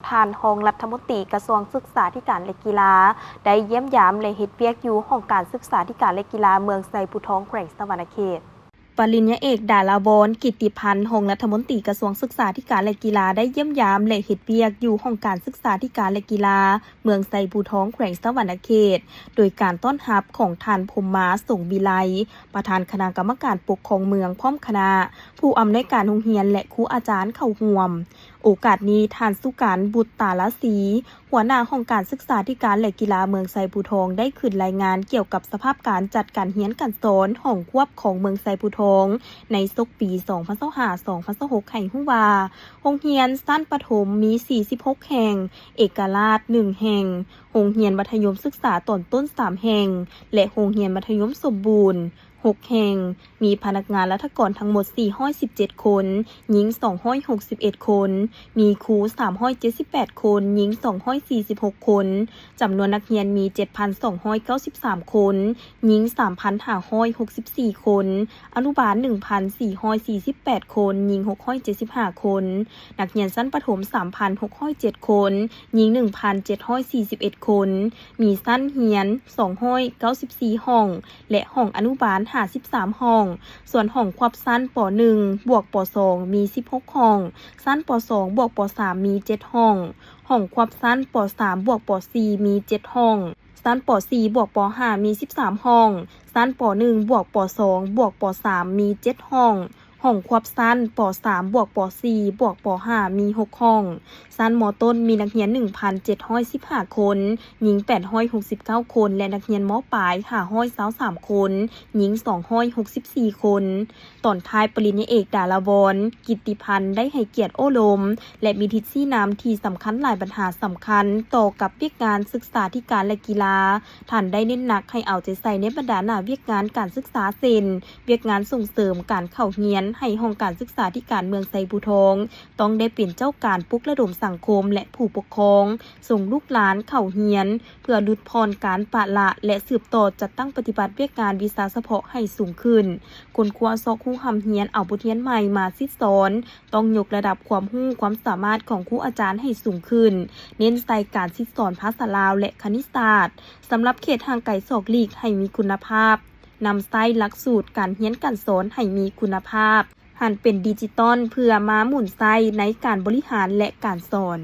ທ່ານຮອງລັດຖະມົນຕີກະຊວງສຶກສາທິການ ແລະ ກິລາ ໄດ້ຢ້ຽມຢາມ ແລະ ເຮັດວຽກຢູ່ຫ້ອງການສຶກສາທິການ ແລະ ກິລາ ເມືອງໄຊພູທອງ ແຂວງສະຫວັນນະເຂດ. ປະລິນຍາເອກ ດາລາວອນ ກິດຕິພັນ ຮອງລັດຖະມົນຕີກະຊວງສຶກສາທິການ ແລະ ກິລາ ໄດ້ຢ້ຽມຢາມ ແລະ ເຮັດວຽກຢູ່ຫ້ອງການສຶກສາທິການ ແລະ ກິລາ ເມືອງໄຊພູທອງ ແຂວງສະຫວັນນະເຂດ ໂດຍການຕ້ອນຮັບຂອງທ່ານ ພົມມາ ສົງວິໄລ ປະທານຄະນະກຳມະການປົກຄອງເມືອງ ພ້ອມຄະນະ ຜູ້ອຳນວຍການໂຮງຮຽນ ແລະ ຄູອາຈານເຂົ້າຮ່ວມ. ໂອກາດນີ້ ທ່ານ ສຸກັນ ບຸດຕາລາສີ ຫົວໜ້າຫ້ອງການສຶກສາທິການ ແລະ ກິລາເມືອງໄຊພູທອງ ໄດ້ຂຶ້ນລາຍງານກ່ຽວກັບສະພາບການຈັດການຮຽນການສອນຫ້ອງຄວບຂອງເມືອງໄຊພູທອງ ໃນສົກປີສອງພັນຊາວຫ້າ ສອງພັນຊາວຫົກ ໃຫ້ຮູ້ວ່າ ໂຮງຮຽນຊັ້ນປະຖົມມີສີ່ສິບຫົກແຫ່ງ, ເອກະລາດໜຶ່ງແຫ່ງ, ໂຮງຮຽນມັດທະຍົມສຶກສາຕອນຕົ້ນສາມແຫ່ງ ແລະ ໂຮງຮຽນມັດທະຍົມສົມບູນ ຫົກແຫ່ງ, ມີພະນັກງານລັດຖະກອນທັງໝົດສີ່ຮ້ອຍສິບເຈັດຄົນ, ຍິງສອງຮ້ອຍຫົກສິບເອັດຄົນ, ມີຄູສາມຮ້ອຍເຈັດສິບແປດຄົນ, ຍິງສອງຮ້ອຍສີ່ສິບຫົກຄົນ, ຈຳນວນນັກຮຽນມີເຈັດພັນສອງຮ້ອຍເກົ້າສິບສາມຄົນ, ຍິງສາມພັນຫ້າຮ້ອຍຫົກສິບສີ່ຄົນ, ອະນຸບານໜຶ່ງພັນສີ່ຮ້ອຍສີ່ສິບແປດຄົນ, ຍິງຫົກຮ້ອຍເຈັດສິບຫ້າຄົນ, ນັກຮຽນຊັ້ນປະຖົມສາມພັນຫົກຮ້ອຍເຈັດຄົນ, ຍິງໜຶ່ງພັນເຈັດຮ້ອຍສີ່ສິບເອັດຄົນ, ມີຊັ້ນຮຽນສອງຮ້ອຍເກົ້າສິບສີ່ຫ້ອງ ແລະ ຫ້ອງອະນຸບານຫ້າສິບສາມຫ້ອງ, ສ່ວນຫ້ອງຄວບຊັ້ນ ປໍໜຶ່ງ ບວກ ປໍສອງ ມີສິບຫົກຫ້ອງ, ຊັ້ນ ປໍສອງ ບວກ ປໍສາມ ມີເຈັດຫ້ອງ, ຫ້ອງຄວບຊັ້ນ ປໍສາມ ບວກ ປໍສີ່ ມີເຈັດຫ້ອງ, ຊັ້ນ ປໍສີ່ ບວກ ປໍຫ້າ ມີສິບສາມຫ້ອງ, ຊັ້ນ ປໍໜຶ່ງ ບວກ ປໍສອງ ບວກ ປໍສາມ ມີເຈັດຫ້ອງ, ຫ້ອງຄວບຊັ້ນ ປໍສາມ ບວກ ປໍສີ່ ບວກ ປໍຫ້າ ມີຫົກຫ້ອງ. ຊັ້ນ ມ.ຕົ້ນ ມີນັກຮຽນໜຶ່ງພັນເຈັດຮ້ອຍສິບຫ້າຄົນ, ຍິງແປດຮ້ອຍຫົກສິບເກົ້າຄົນ ແລະ ນັກຮຽນ ມ.ປາຍ ຫ້າຮ້ອຍຊາວສາມຄົນ, ຍິງສອງຮ້ອຍຫົກສິບສີ່ຄົນ. ຕອນທ້າຍ ປະລິນຍາເອກ ດາລາວອນ ກິດຕິພັນ ໄດ້ໃຫ້ກຽດໂອ້ລົມ ແລະ ມີທິດຊີ້ນຳທີ່ສຳຄັນຫຼາຍບັນຫາສຳຄັນຕໍ່ກັບວຽກງານສຶກສາທິການ ແລະ ກິລາ. ທ່ານໄດ້ເນັ້ນໜັກໃຫ້ເອົາໃຈໃສ່ໃນບັນດາໜ້າວຽກງານການສຶກສາ ເຊັ່ນ ວຽກງານສົ່ງເສີມການເຂົ້າຮຽນໃຫ້ຫ້ອງການສຶກສາທິການເມືອງໄຊພູທອງ ຕ້ອງໄດ້ເປັນເຈົ້າການປຸກລະດົມສັງຄົມ ແລະ ຜູ້ປົກຄອງ ສົ່ງລູກຫຼານເຂົ້າຮຽນ ເພື່ອຫຼຸດຜ່ອນການປະລະ ແລະ ສືບຕໍ່ຈັດຕັ້ງປະຕິບັດວຽກງານວິຊາສະເພາະໃຫ້ສູງຂຶ້ນ, ຄົ້ນຄວ້າຊອກຮູ້ຮ່ຳຮຽນເອົາບົດຮຽນໃໝ່ມາສິດສອນ, ຕ້ອງຍົກລະດັບຄວາມຮູ້ຄວາມສາມາດຂອງຄູອາຈານໃຫ້ສູງຂຶ້ນ, ເນັ້ນໃສ່ການສິດສອນພາສາລາວ ແລະ ຄະນິດສາດ ສຳລັບເຂດຫ່າງໄກສອກຫຼີກໃຫ້ມີຄຸນນະພາບ, ນຳໃຊ້ຫຼັກສູດການຮຽນການສອນໃຫ້ມີຄຸນນະພາບ, ຫັນເປັນດິຈິຕອນເພື່ອມາໝູນໃຊ້ໃນການບໍລິຫານ ແລະ ການສອນ.